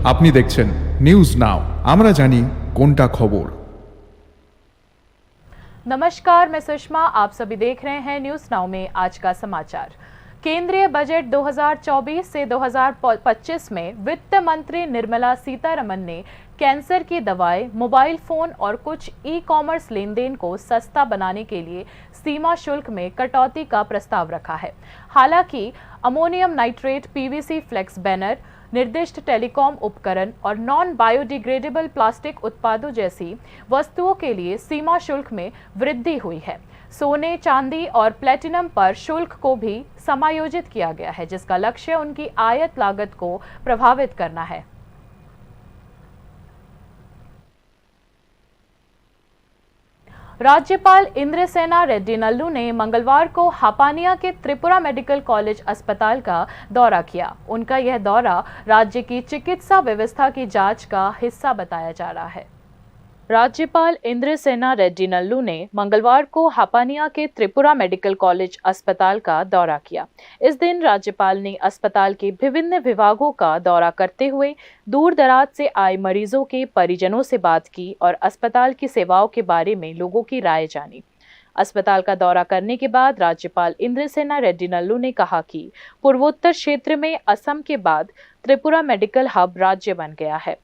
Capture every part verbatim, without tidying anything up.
আপনি দেখছেন news now, আমরা জানি কোনটা খবর। नमस्कार, मैं सुषमा, आप सभी देख रहे हैं न्यूज़ नाउ में आज का समाचार। केंद्रीय बजट दो हज़ार चौबीस से दो हज़ार पच्चीस में वित्त मंत्री निर्मला सीतारमन ने कैंसर की दवाई, मोबाइल फोन और कुछ ई कॉमर्स लेन देन को सस्ता बनाने के लिए सीमा शुल्क में कटौती का प्रस्ताव रखा है। हालांकि ammonium nitrate, PVC flex banner, निर्दिष्ट टेलीकॉम उपकरण और नॉन बायोडिग्रेडेबल प्लास्टिक उत्पादों जैसी वस्तुओं के लिए सीमा शुल्क में वृद्धि हुई है। सोने, चांदी और प्लेटिनम पर शुल्क को भी समायोजित किया गया है, जिसका लक्ष्य उनकी आयात लागत को प्रभावित करना है। राज्यपाल इंद्रसेना रेड्डी नल्लू ने मंगलवार को हापानिया के त्रिपुरा मेडिकल कॉलेज अस्पताल का दौरा किया। उनका यह दौरा राज्य की चिकित्सा व्यवस्था की जांच का हिस्सा बताया जा रहा है। राज्यपाल इंद्रसेना रेड्डी नल्लू ने मंगलवार को हापानिया के त्रिपुरा मेडिकल कॉलेज अस्पताल का दौरा किया। इस दिन राज्यपाल ने अस्पताल के विभिन्न विभागों का दौरा करते हुए दूर दराज से आए मरीजों के परिजनों से बात की और अस्पताल की सेवाओं के बारे में लोगों की राय जानी। अस्पताल का दौरा करने के बाद राज्यपाल इंद्रसेना रेड्डी नल्लू ने कहा कि पूर्वोत्तर क्षेत्र में असम के बाद त्रिपुरा मेडिकल हब राज्य बन गया है।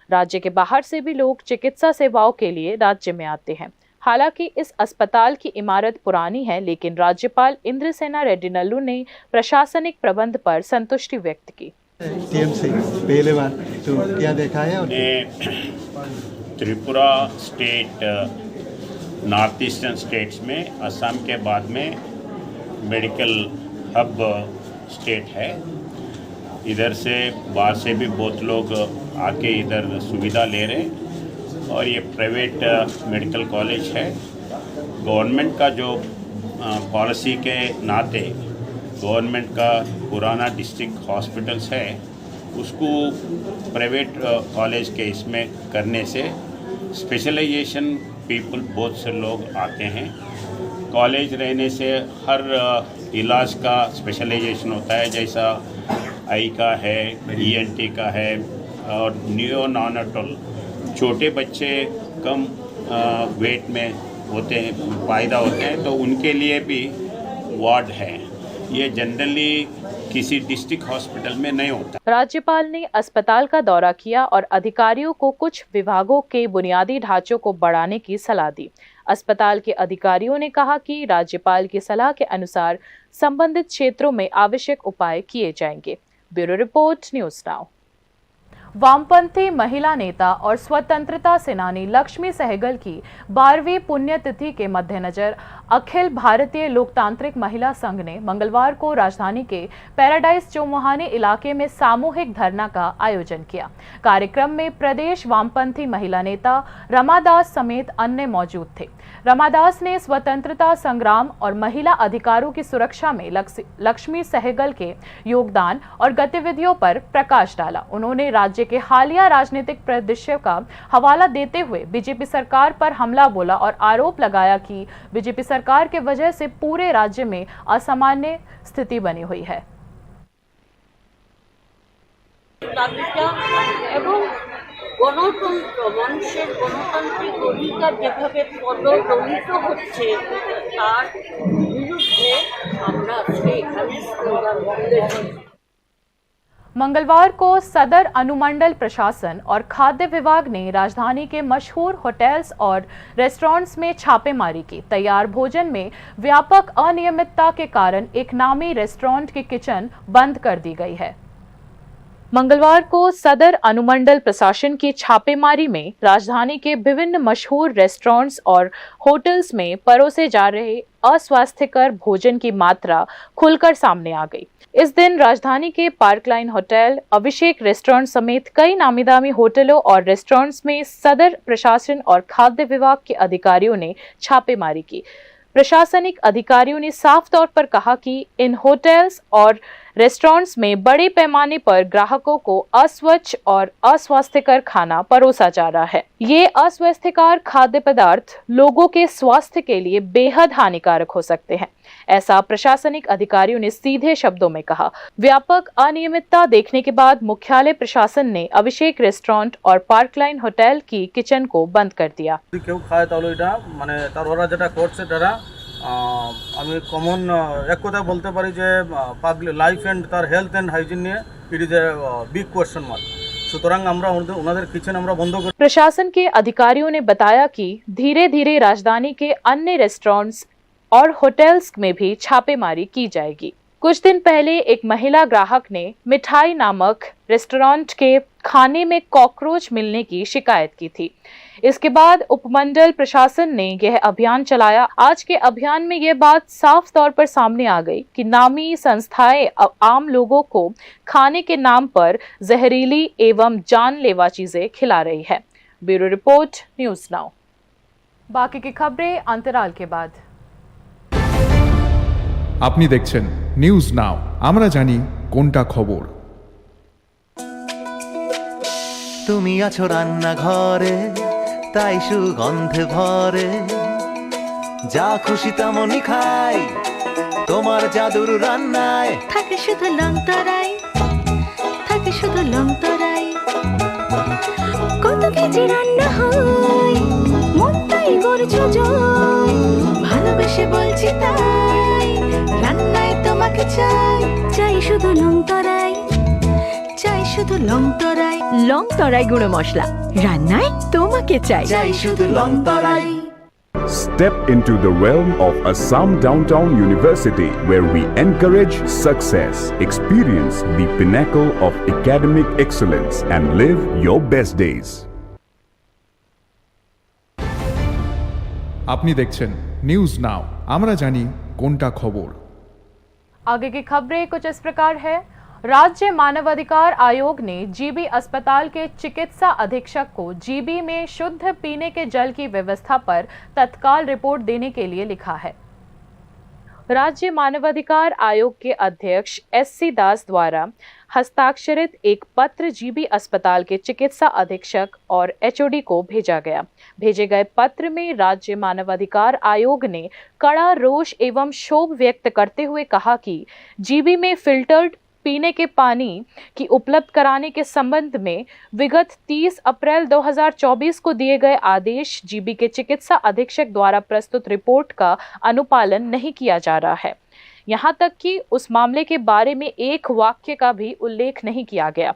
राज्य के बाहर से भी लोग चिकित्सा सेवाओं के लिए राज्य में आते हैं। हालांकि इस अस्पताल की इमारत पुरानी है, लेकिन राज्यपाल इंद्रसेना रेड्डी नल्लू ने प्रशासनिक प्रबंध पर संतुष्टि व्यक्त की। टीएमसी पहले बार, तो क्या देखा है और ने त्रिपुरा स्टेट, अ, नॉर्थ ईस्टर्न स्टेट्स में असम के बाद में मेडिकल हब स्टेट है। इधर से, बाहर से भी बहुत लोग आके इधर सुविधा ले रहे हैं और ये प्राइवेट, अ, मेडिकल कॉलेज है। गवर्नमेंट का जो, अ, पॉलिसी के नाते गवर्नमेंट का पुराना डिस्ट्रिक्ट हॉस्पिटल्स है, उसको प्राइवेट, अ, कॉलेज के इसमें करने से स्पेशलाइजेशन पीपल, बहुत से लोग आते हैं। कॉलेज रहने से हर, अ, इलाज का स्पेशलाइजेशन होता है, जैसा आई का है, ईएनटी का है और नियोनेटल, छोटे बच्चे कम, अ, वेट में होते हैं, पैदा होते हैं, तो उनके लिए भी वार्ड है। ये जनरली किसी डिस्ट्रिक्ट हॉस्पिटल में नहीं होता। राज्यपाल ने अस्पताल का दौरा किया और अधिकारियों को कुछ विभागों के बुनियादी ढांचों को बढ़ाने की सलाह दी। अस्पताल के अधिकारियों ने कहा कि राज्यपाल की सलाह के अनुसार संबंधित क्षेत्रों में आवश्यक उपाय किए जाएंगे। Bureau report, news now. वामपंथी महिला नेता और स्वतंत्रता सेनानी लक्ष्मी सहगल की बारहवीं पुण्यतिथि के मद्देनजर अखिल भारतीय लोकतांत्रिक महिला संघ ने मंगलवार को राजधानी के पैराडाइज चौमुहानी इलाके में सामूहिक धरना का आयोजन किया। कार्यक्रम में प्रदेश वामपंथी महिला नेता रमादास समेत अन्य मौजूद थे। रमादास ने स्वतंत्रता संग्राम और महिला अधिकारों की सुरक्षा में लक्स-, लक्ष्मी सहगल के योगदान और गतिविधियों पर प्रकाश डाला। उन्होंने राज्य के हालिया राजनीतिक परिदृश्य का हवाला देते हुए बीजेपी सरकार पर हमला बोला और आरोप लगाया कि बीजेपी सरकार के वजह से पूरे राज्य में असामान्य स्थिति बनी हुई है। দাবিটা এবং গণতন্ত্র, মানুষের গণতান্ত্রিক অধিকার যেভাবে পদদলিত হচ্ছে, তার বিরুদ্ধে আমরা আজকে এখানে স্লোগান তুলেছি। मंगलवार को सदर अनुमंडल प्रशासन और खाद्य विभाग ने राजधानी के मशहूर होटल्स और रेस्टोरेंट्स में छापेमारी की। तैयार भोजन में व्यापक अनियमितता के कारण एक नामी रेस्टोरेंट की किचन बंद कर दी गई है। मंगलवार को सदर अनुमंडल प्रशासन की छापेमारी में राजधानी के विभिन्न मशहूर रेस्टोरेंट्स और होटल्स में परोसे जा रहे अस्वास्थ्यकर भोजन की मात्रा खुलकर सामने आ गई। इस दिन राजधानी के पार्क लाइन होटल, अभिषेक रेस्टोरेंट समेत कई नामी दामी होटलों और रेस्टोरेंट्स में सदर प्रशासन और खाद्य विभाग के अधिकारियों ने छापेमारी की। प्रशासनिक अधिकारियों ने साफ तौर पर कहा कि इन होटल्स और रेस्टोरेंट्स में बड़े पैमाने पर ग्राहकों को अस्वच्छ और अस्वास्थ्यकर खाना परोसा जा रहा है। ये अस्वास्थ्यकर खाद्य पदार्थ लोगों के स्वास्थ्य के लिए बेहद हानिकारक हो सकते हैं, ऐसा प्रशासनिक अधिकारियों ने सीधे शब्दों में कहा। व्यापक अनियमितता देखने के बाद मुख्यालय प्रशासन ने अभिषेक रेस्टोरेंट और पार्कलाइन होटल की किचन को बंद कर दिया। যদি কেউ খায় তাহলে এটা মানে তার ওরা যেটা করছে তারা, আহ, আমি কমন, আহ, এক কথায় বলতে পারি যে, আহ, পাবলি-, লাইফ অ্যান্ড তার হেলথ অ্যান্ড হাইজিন নিয়ে it is a, uh, big question mark. সুতরাং আমরা ওনাদের, ওনাদের কিচেন আমরা বন্ধ করে प्रशासन के अधिकारियों ने बताया कि धीरे-धीरे राजधानी के अन्य रेस्टोरेंट्स और होटल्स में भी छापेमारी की जाएगी। कुछ दिन पहले एक महिला ग्राहक ने मिठाई नामक रेस्टोरेंट के खाने में कॉकरोच मिलने की शिकायत की थी। इसके बाद उपमंडल प्रशासन ने यह अभियान चलाया। आज के अभियान में यह बात साफ तौर पर सामने आ गई कि नामी संस्थाएं अब आम लोगों को खाने के नाम पर जहरीली एवं जानलेवा चीजें खिला रही है। Bureau report, news now. बाकी की खबरें अंतराल के बाद। আপনি দেখছেন নিউজ নাও, আমরা জানি কোনটা খবর। তুমি আছো রান্নাঘরে, তাই সুগন্ধে ভরে। যা খুশি তেমনই খাই, তোমার জাদুর রান্নায়। থাকে শুধু লং তরাই, থাকে শুধু লং তরাই। কত কেজি রান্না হয়, মনটাই করছো জয়। ভালোবেসে বলছি তাই, রান্নায় তোমাকে চাই। চাই শুধু লং তরাই, চাই শুধু লং তরাই। লং তরাই গুঁড়ো মশলা, রান্নায় তোমাকে চাই। চাই শুধু লং তরাই। Step into the realm of Assam Downtown University, where we encourage success, experience the pinnacle of academic excellence, and live your best days. আপনি দেখছেন নিউজ নাও, আমরা জানি কোনটা খবর। आगे की खबरें कुछ इस प्रकार है। राज्य मानवाधिकार आयोग ने जीबी अस्पताल के चिकित्सा अधीक्षक को जीबी में शुद्ध पीने के जल की व्यवस्था पर तत्काल रिपोर्ट देने के लिए लिखा है। राज्य मानवाधिकार आयोग के अध्यक्ष एससी दास द्वारा हस्ताक्षरित एक पत्र जीबी अस्पताल के चिकित्सा अधीक्षक और एचओडी को भेजा गया। भेजे गए पत्र में राज्य मानवाधिकार आयोग ने कड़ा रोष एवं क्षोभ व्यक्त करते हुए कहा कि जीबी में फिल्टर्ड पीने के पानी की उपलब्ध कराने के संबंध में विगत तीस अप्रैल दो हज़ार चौबीस को दिए गए आदेश जीबी के चिकित्सा अधीक्षक द्वारा प्रस्तुत रिपोर्ट का अनुपालन नहीं किया जा रहा है। यहाँ तक कि उस मामले के बारे में एक वाक्य का भी उल्लेख नहीं किया गया।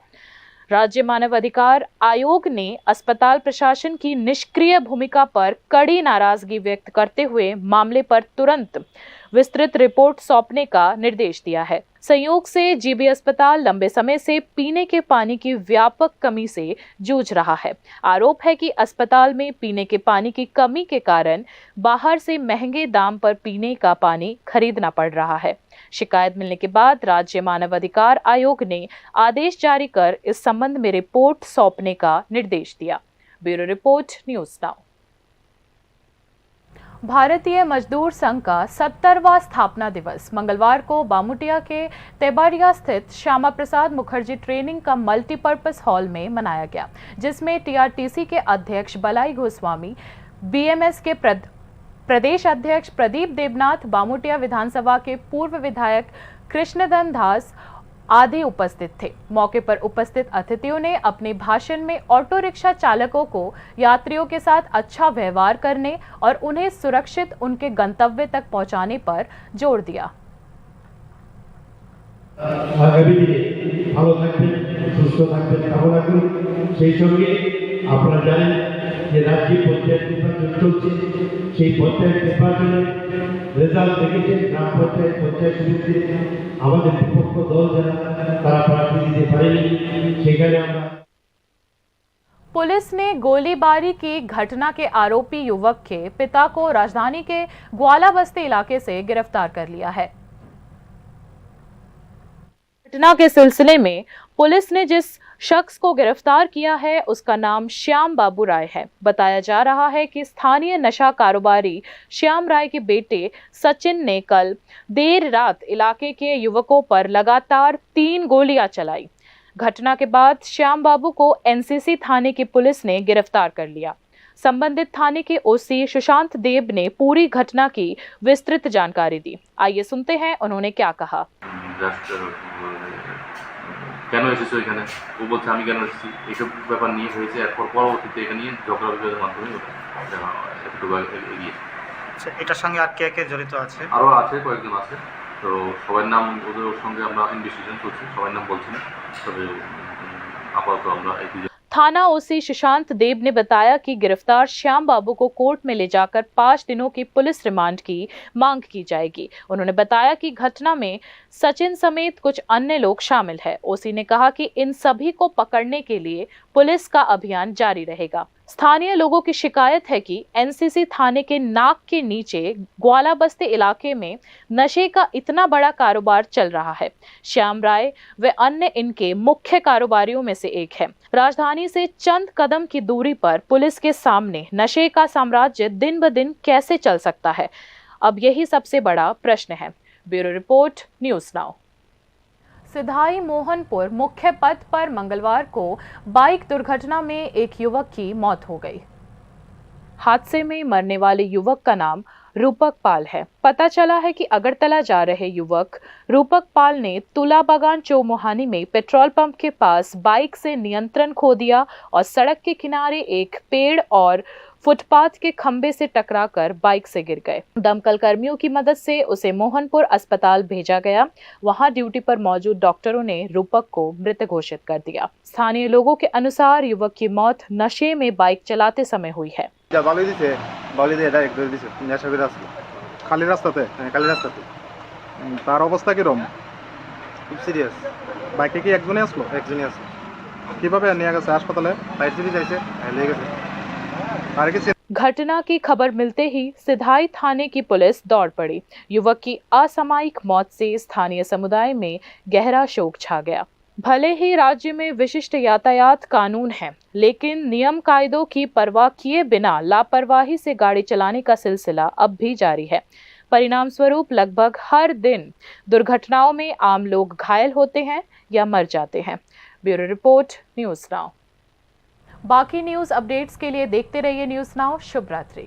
राज्य मानव अधिकार आयोग ने अस्पताल प्रशासन की निष्क्रिय भूमिका पर कड़ी नाराजगी व्यक्त करते हुए मामले पर तुरंत विस्तृत रिपोर्ट सौंपने का निर्देश दिया है। संयोग से जीबी अस्पताल लंबे समय से पीने के पानी की व्यापक कमी से जूझ रहा है। आरोप है कि अस्पताल में पीने के पानी की कमी के कारण बाहर से महंगे दाम पर पीने का पानी खरीदना पड़ रहा है। शिकायत मिलने के बाद राज्य मानव अधिकार आयोग ने आदेश जारी कर इस संबंध में रिपोर्ट सौंपने का निर्देश दिया। Bureau report, news now. भारतीय मजदूर संघ का सत्तरवां स्थापना दिवस मंगलवार को बामुटिया के तेबारिया स्थित श्यामा प्रसाद मुखर्जी ट्रेनिंग का मल्टीपर्पज हॉल में मनाया गया, जिसमें टीआरटीसी के अध्यक्ष बलाई गोस्वामी, बीएमएस के प्रद-, प्रदेश अध्यक्ष प्रदीप देवनाथ, बामुटिया विधानसभा के पूर्व विधायक कृष्णधन दास आदि उपस्थित थे। मौके पर उपस्थित अतिथियों ने अपने भाषण में ऑटो रिक्शा चालकों को यात्रियों के साथ अच्छा व्यवहार करने और उन्हें सुरक्षित उनके गंतव्य तक पहुंचाने पर जोर दिया। আগামী দিনে ভালো থাকবেন, সুস্থ থাকবেন কামনা করি। সেই সঙ্গে আপনারা জানেন যে রাজ্যে পঞ্চায়েত নির্বাচন চলছে, সেই পঞ্চায়েত নির্বাচনের রেজাল্ট দেখেছেন, গ্রাম পঞ্চায়েত, পঞ্চায়েত সমিতিতে আমাদের বিপক্ষ দল যারা, তারা প্রার্থী দিতে পারেনি, সেখানে আমরা पुलिस ने गोलीबारी की घटना के आरोपी युवक के पिता को राजधानी के ग्वाला बस्ती इलाके से गिरफ्तार कर लिया है। घटना के सिलसिले में पुलिस ने जिस शख्स को गिरफ्तार किया है, उसका नाम श्याम बाबू राय है। बताया जा रहा है कि स्थानीय नशा कारोबारी श्याम राय के बेटे सचिन ने कल देर रात इलाके के युवकों पर लगातार तीन गोलियां चलाई। घटना के बाद श्याम बाबू को एनसीसी थाने की पुलिस ने गिरफ्तार कर लिया। संबंधित थाने के ओसी सुशांत देव ने पूरी घटना की विस्तृत जानकारी दी। आइए सुनते हैं उन्होंने क्या कहा। জাস্ট কেন এসেছো এখানে? ও বলছে আমি কেন এসেছি, এইসব ব্যাপার নিয়ে হয়েছে। এরপর পরবর্তীতে এটা নিয়ে ঝগড়া বিবাদের মাধ্যমে ওটা এতটুকু এগিয়েছে। আচ্ছা, এটার সঙ্গে আর কে কে জড়িত আছে? আরও আছে, কয়েকজন আছে। তো সবার নাম, ওদের সঙ্গে আমরা ইনভেস্টিগেশন চলছে, সবার নাম বলছি না। তবে আপাতত আমরা এই দুজন। थाना ओसी सुशांत देव ने बताया कि गिरफ्तार श्याम बाबू को कोर्ट में ले जाकर पाँच दिनों की पुलिस रिमांड की मांग की जाएगी। उन्होंने बताया कि घटना में सचिन समेत कुछ अन्य लोग शामिल हैं। ओसी ने कहा कि इन सभी को पकड़ने के लिए पुलिस का अभियान जारी रहेगा। स्थानीय लोगों की शिकायत है कि एनसीसी थाने के नाक के नीचे ग्वाला बस्ती इलाके में नशे का इतना बड़ा कारोबार चल रहा है। श्याम राय व अन्य इनके मुख्य कारोबारियों में से एक है। राजधानी से चंद कदम की दूरी पर पुलिस के सामने नशे का साम्राज्य दिन ब दिन कैसे चल सकता है, अब यही सबसे बड़ा प्रश्न है। Bureau report, news now. सिधाई मोहनपुर मुख्य पथ पर मंगलवार को बाइक दुर्घटना में एक युवक की मौत हो गई। हादसे में मरने वाले युवक का नाम रूपक पाल है। पता चला है कि अगरतला जा रहे युवक रूपक पाल ने तुला बागान चौमुहानी में पेट्रोल पंप के पास बाइक से नियंत्रण खो दिया और सड़क के किनारे एक पेड़ और फुटपाथ के खंभे से टकराकर बाइक से गिर गए। दमकल कर्मियों की मदद से उसे मोहनपुर अस्पताल भेजा गया। वहां ड्यूटी पर मौजूद डॉक्टरों ने रूपक को मृत घोषित कर दिया। स्थानीय लोगों के अनुसार युवक की मौत नशे में बाइक चलाते समय हुई है। যা বালি দিছে, বালি দিয়ে ডাইরেক্ট ধরে দিছে। নেশা করে আসলো। খালি রাস্তাতে? হ্যাঁ, খালি রাস্তাতে। উম, তার অবস্থা কিরম? খুব সিরিয়াস। বাইকে কি একজনই আসলো? একজনই আছে। কিভাবে নিয়ে গেছে হাসপাতালে? ফায়ার সার্ভিস আইছে, হ্যাঁ, নিয়ে গেছে। আর কি घटना की खबर मिलते ही सिधाई थाने की पुलिस दौड़ पड़ी। युवक की असामयिक मौत से स्थानीय समुदाय में गहरा शोक छा गया। भले ही राज्य में विशिष्ट यातायात कानून है, लेकिन नियम कायदों की परवाह किए बिना लापरवाही से गाड़ी चलाने का सिलसिला अब भी जारी है। परिणाम स्वरूप लगभग हर दिन दुर्घटनाओं में आम लोग घायल होते हैं या मर जाते हैं। Bureau report, news now. बाकी न्यूज़ अपडेट्स के लिए देखते रहिए न्यूज़ नाउ। शुभ रात्रि।